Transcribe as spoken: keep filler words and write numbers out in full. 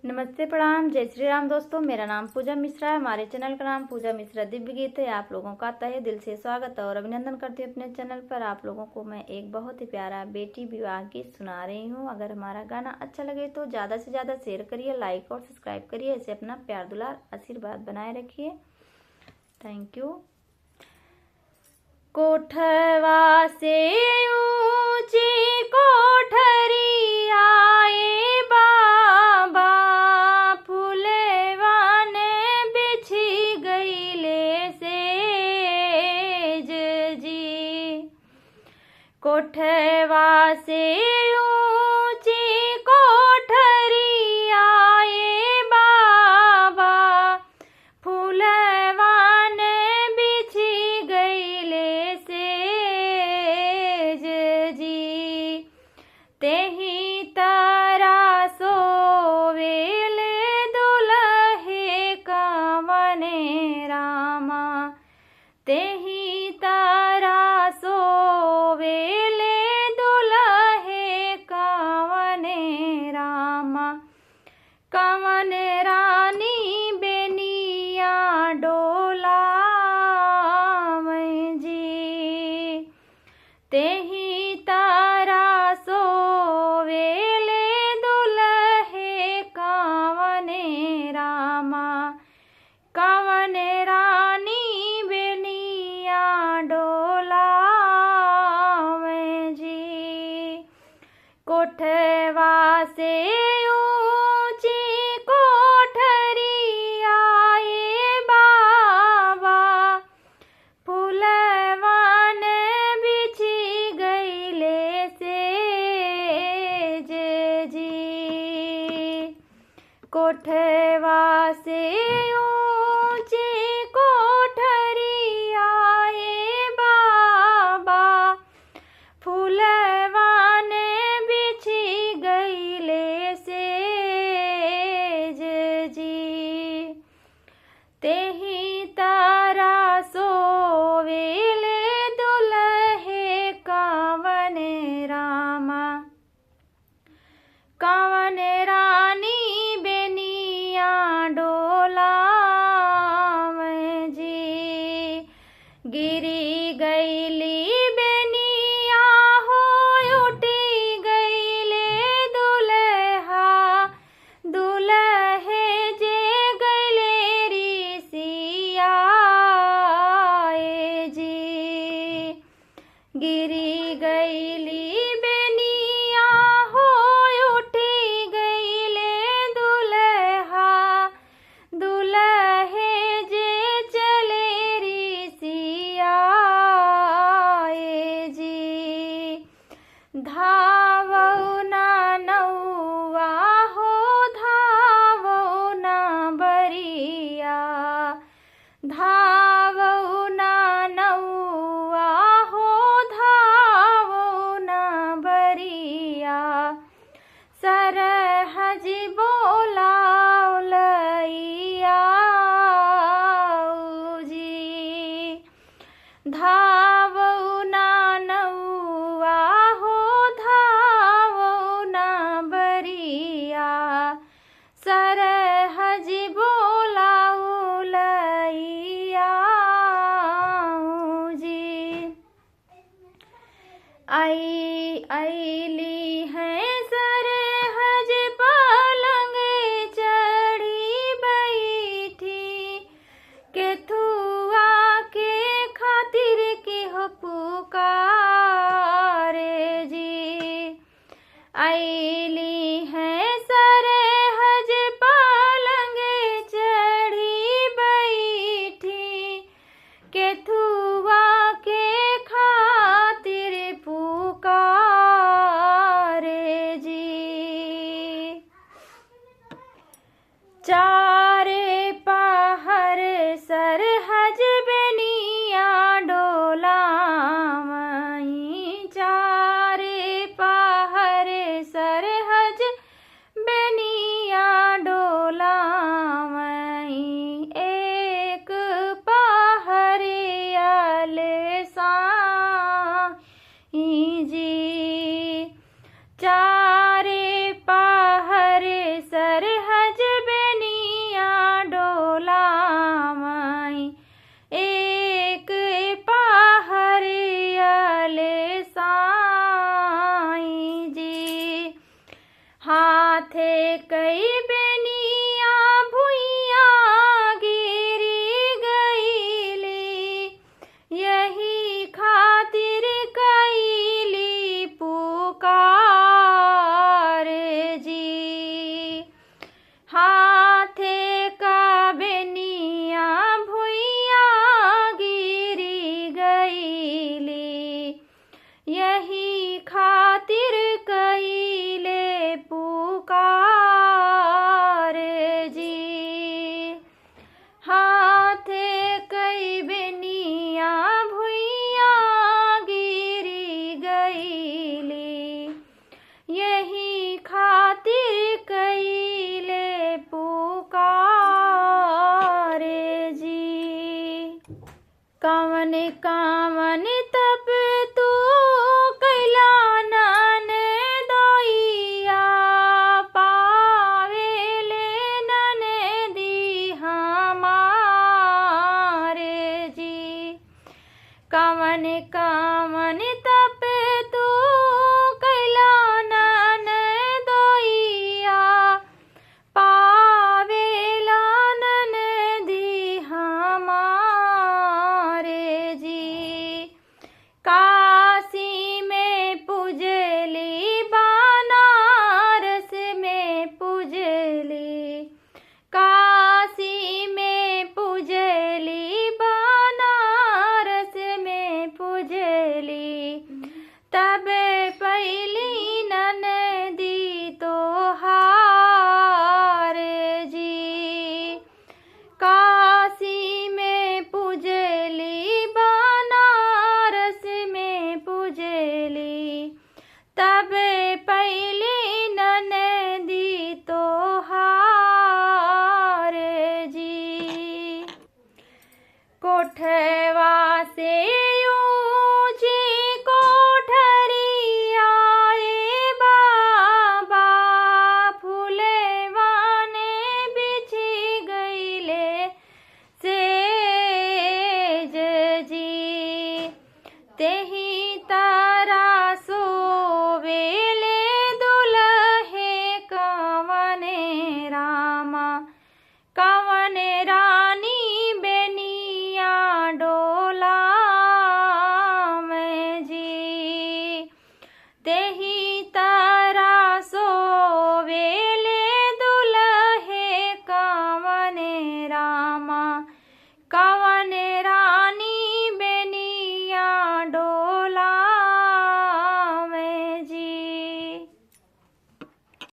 नमस्ते, प्रणाम, जय श्री राम दोस्तों। मेरा नाम पूजा मिश्रा है। हमारे चैनल का नाम पूजा मिश्रा दिव्य गीत है। आप लोगों का तहे दिल से स्वागत और अभिनंदन करती हूँ अपने चैनल पर। आप लोगों को मैं एक बहुत ही प्यारा बेटी विवाह गीत सुना रही हूँ। अगर हमारा गाना अच्छा लगे तो ज़्यादा से ज़्यादा शेयर करिए, लाइक और सब्सक्राइब करिए। ऐसे अपना प्यार दुलार आशीर्वाद बनाए रखिए। थैंक यू। कोठवा से ऊंची कोठरिया ए बाबा, फुलवन बिछी गईले सेज जी। कोठवा से ऊंची कोठरिया ए बाबा, फुलवन बिछी गईले सेज जी। तेही तरा सोवेले दुलहे कवने रामा, तेही तरा सोवेले दुलहे कवने रामा। कवन रानी बेनिया डोलावै जी। तेही तरा सोवेले दुलहे कवने रामा, कवन रानी बेनिया डोलावै जी। कोठवा से ऊंची कोठरिया ए बाबा, फुलवन बिछी गईले सेज जी। कोठवा से ऊंची कोठरिया ए बाबा, फुलवन बिछी गईले सेज जी। तेही तरा सोवेले दुलहे कवने रामा, कवन रानी बेनिया डोलावै जी। गिरी गईली बेनिया हो उठी गईले दुलहा, दुलहे जे गईले रिसिया ए जी। गिरी गईली बेनिया हो उठी गईले दुलहा, दुलहे जे चले रिसिया ए जी। धावौ ना नौवा हो धावौ ना बरिया, धावौ ना नौवा हो धावौ ना बरिया। सरहज बोलावलैया जी। धावौ ना नौवा हो धावौ ना बरिया। सरहज बोलावलैया जी। आई अइली है सरहज पलंग हाथे कई